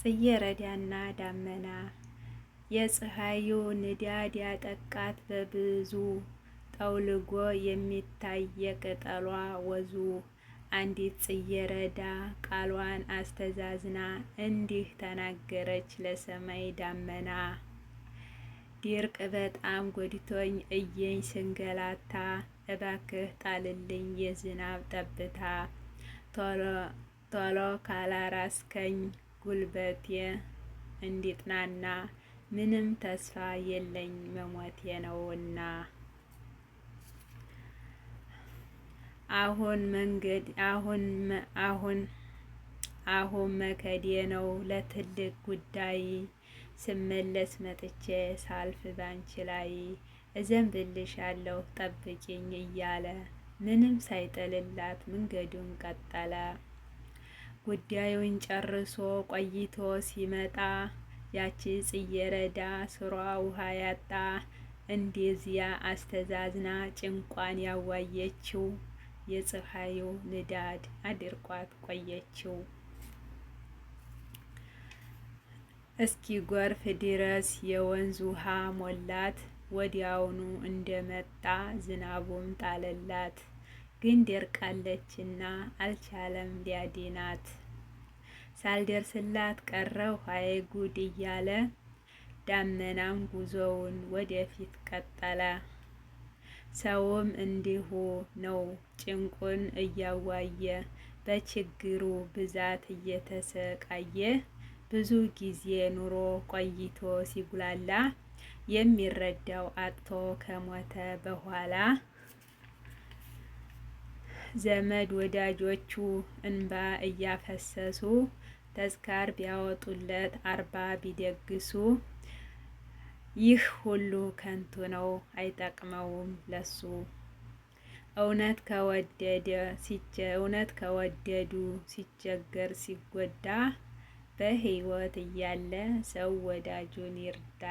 ጽጌረዳና ዳመና። የፀሐዩ ንዳድ ያጠቃት በብዙ፣ ጠውልጎ የሚታይ የቅጠሏ ወዙ። አንዲት ጽጌረዳ ቃሏን አስተዛዝና እንዲህ ተናገረች ለሰማይ ዳመና። ድርቅ በጣም ጎድቶኝ እየኝ ስንገላታ፣ እባክህ ጣልልኝ የዝናብ ጠብታ። ቶሎ ካላራስከኝ ጉልበቴ እንዲጥናና፣ ምንም ተስፋ የለኝ መሞቴ ነውና። አሁን መንገድ አሁን አሁን አሁን መከዴ ነው ለትልቅ ጉዳይ፣ ስመለስ መጥቼ ሳልፍ ባንቺ ላይ እዘንብልሻለሁ ጠብቂኝ እያለ ምንም ሳይጥልላት መንገዱን ቀጠለ። ጉዳዩን ጨርሶ ቆይቶ ሲመጣ ያቺ ጽጌረዳ ስሯ ውሃ ያጣ እንደዚያ አስተዛዝና ጭንቋን ያዋየችው የፀሐዩ ንዳድ አድርቋት ቆየችው። እስኪ ጎርፍ ድረስ የወንዝ ውሃ ሞላት። ወዲያውኑ እንደመጣ ዝናቡም ጣለላት። ግን ደርቃለችና አልቻለም ሊያድናት። ሳልደርስላት ቀረሁ አይ ጉድ እያለ ዳመናም ጉዞውን ወደፊት ቀጠለ። ሰውም እንዲሁ ነው ጭንቁን እያዋየ በችግሩ ብዛት እየተሰቃየ ብዙ ጊዜ ኑሮ ቆይቶ ሲጉላላ የሚረዳው አጥቶ ከሞተ በኋላ ዘመድ ወዳጆቹ እንባ እያፈሰሱ ተዝካር ቢያወጡለት 40 ቢደግሱ ይህ ሁሉ ከንቱ ነው፣ አይጠቅመውም ለሱ። እውነት ከወደደ እውነት ከወደዱ ሲቸገር ሲጎዳ በህይወት እያለ ሰው ወዳጁን ይርዳ።